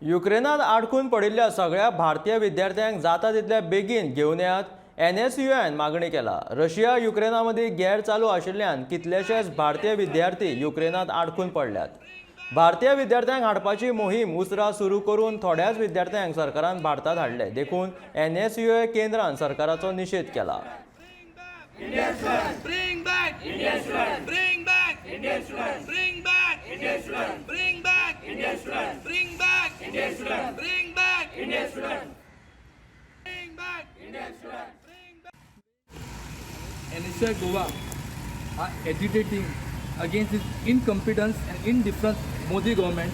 युक्रेनात आडकून पडिल्ल्या सगळ्या भारतीय विद्यार्थ्यांक जाता तितल्या बेगीन घेवन येयात, एनएसयूआयन मागणी केला. रशिया युक्रेना मदीं गेर चालू आशिल्ल्यान कितलेशेच भारतीय विद्यार्थी युक्रेनात आडकून पडल्यात. भारतीय विद्यार्थ्यांक हाडपाची मोहीम उसरां सुरू करून थोड्याच विद्यार्थ्यांक सरकारान भारतात हाडले, देखून एनएसयूआय केंद्रान सरकाराचो निशेध केला. Bring back Indian students. Bring back Indian students. Bring back Indian students. Bring back Indian students. Bring back Indian students. Bring back Indian students. Bring back Indian students. Bring back. NSUI Goa are agitating against this incompetence and indifference Modi government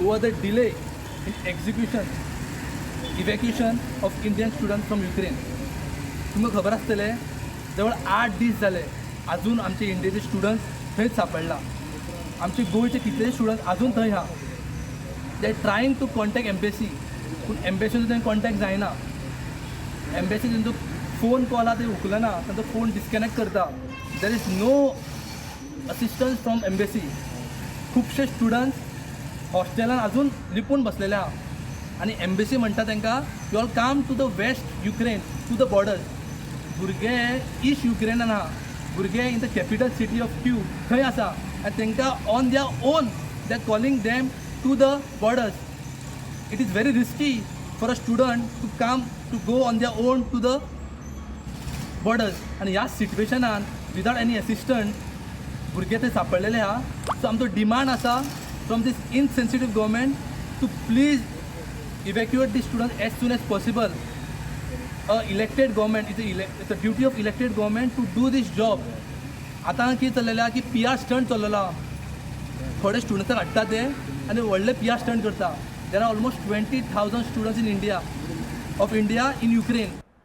over the delay in execution, evacuation of Indian students from Ukraine. तुमकां खबर आसतलें, जवळ 8 दीस जाले, अजून आमचे इंडियेचे students थंयच सापडला. आमचे गोंयचे कितलेशे स्टुडंट्स अजून थंय आहा. They trying to contact embassy, पूण एम्बेसीचो तेंकां कॉन्टॅक्ट जायना. एम्बेसी तेंचो फोन कॉल आहा ते उखलना, तांचो फोन डिस्कनेक्ट करता. There is no assistance from embassy. खुबशे स्टुडंट्स हॉस्टेलान अजून लिपून बसलेले आहा आनी एम्बेसी म्हणटा तांकां, "You all come to the west Ukraine, to the borders." भुरगे ईस्ट युक्रेनान आहा, भुरगे in the capital city of Kyiv थंय आसा आनी तांकां on their own they are calling them to the borders. It is very risky for a student to come, to go on their own to the borders. आनी ह्या सिट्युएशनान without any assistant भुरगे ते सापडलेले आहा. So आमचो demand आसा from this insensitive government to please evacuate the students as soon as possible. A elected government, it's a duty of elected government to do this job. आतां कितें चल्लेलें आहा की P R stunt चल्लेलो आहा. थोडे स्टुडंट्सांक हाडटा ते आनी व्हडले पी आर स्टंट करता. There are almost 20,000 students in India, of India in Ukraine.